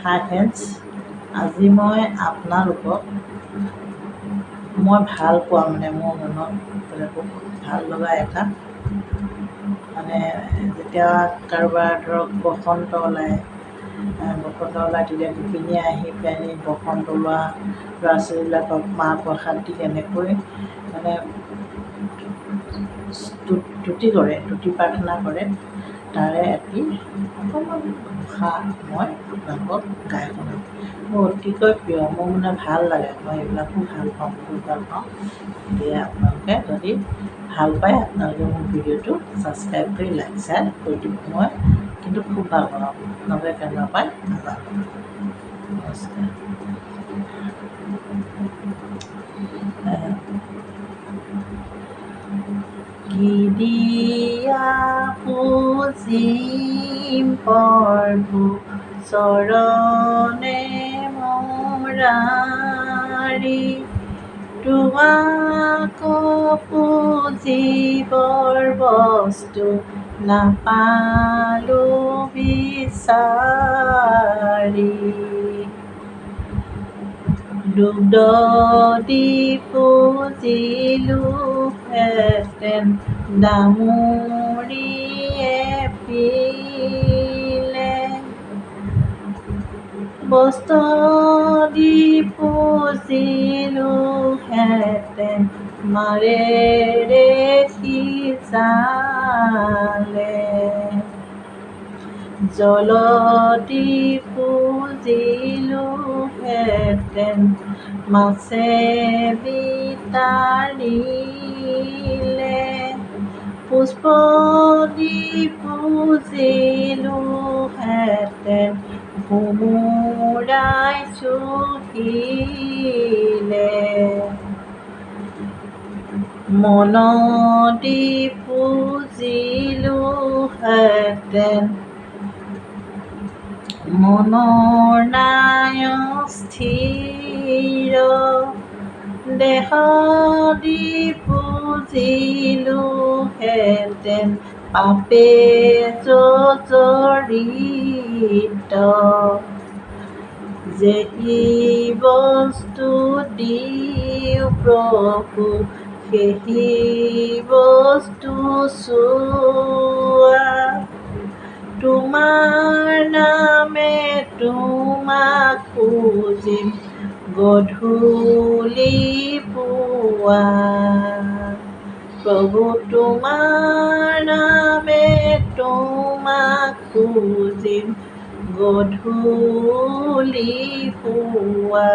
হাই friends, আজি মই আপোনালোকক মই ভাল পোৱা মানে মোৰ মনত বহুত ভাল লগা এটা মানে যেতিয়া কাৰোবাৰ ধৰক বসন্ত ওলায়, বসন্ত ওলায় তেতিয়া গোপিনীয়ে আহি পেলানি বসন্ত ওলোৱা ল'ৰা ছোৱালীবিলাকক মাহ প্ৰসাদ দি কেনেকৈ মানে স্তুতি কৰে, স্তুতি প্ৰাৰ্থনা কৰে, তাৰে এটি অকণমান ঘোষা মই আপোনালোকক গাই শুনাম। মোৰ অতিকৈ প্ৰিয়, মোৰ মানে ভাল লাগে, মই এইবিলাকো ভাল পাওঁ, বহুত ভাল পাওঁ। গতিকে আপোনালোকে যদি ভাল পায় আপোনালোকে মোৰ ভিডিঅ'টো ছাবস্ক্ৰাইব কৰি লাইক শ্বেয়াৰ কৰি দিব। মই কিন্তু খুব ভাল পাওঁ, আপোনালোকে কেনেকুৱা পায় নাজানো। নমস্কাৰ। কি দিয়া পূজিম প্ৰভু চৰণে মুৰাৰি, তোমাক পূজিবৰ বস্তু নাপালো বিচাৰি। দুগ্ধ দি পূজিলোহেঁতেন দামুৰিয়ে পিলে, বস্ত্ৰ দি পূজিলোহেঁতেন মাৰেৰে সিজালে। জল দি পূজিলোহেঁতেন মাছে বিতাৰিলে, পুষ্প দি পূজিলোহেঁতেন ভোমোৰাই চুহিলে। মন দি পূজিলোহেঁতেন মনৰ নাই স্থিৰ, দেহ দি পূজিলোহেঁতেন পাপে জৰ্জৰিত। যেহি বস্তু দিওঁ প্ৰভু সেহি বস্তু চোৱা, তোমাৰ নামে তোমাক পূজিম গধূলি পুৱা। প্ৰভু তোমাৰ নামে তোমাক পূজিম গধূলি পুৱা।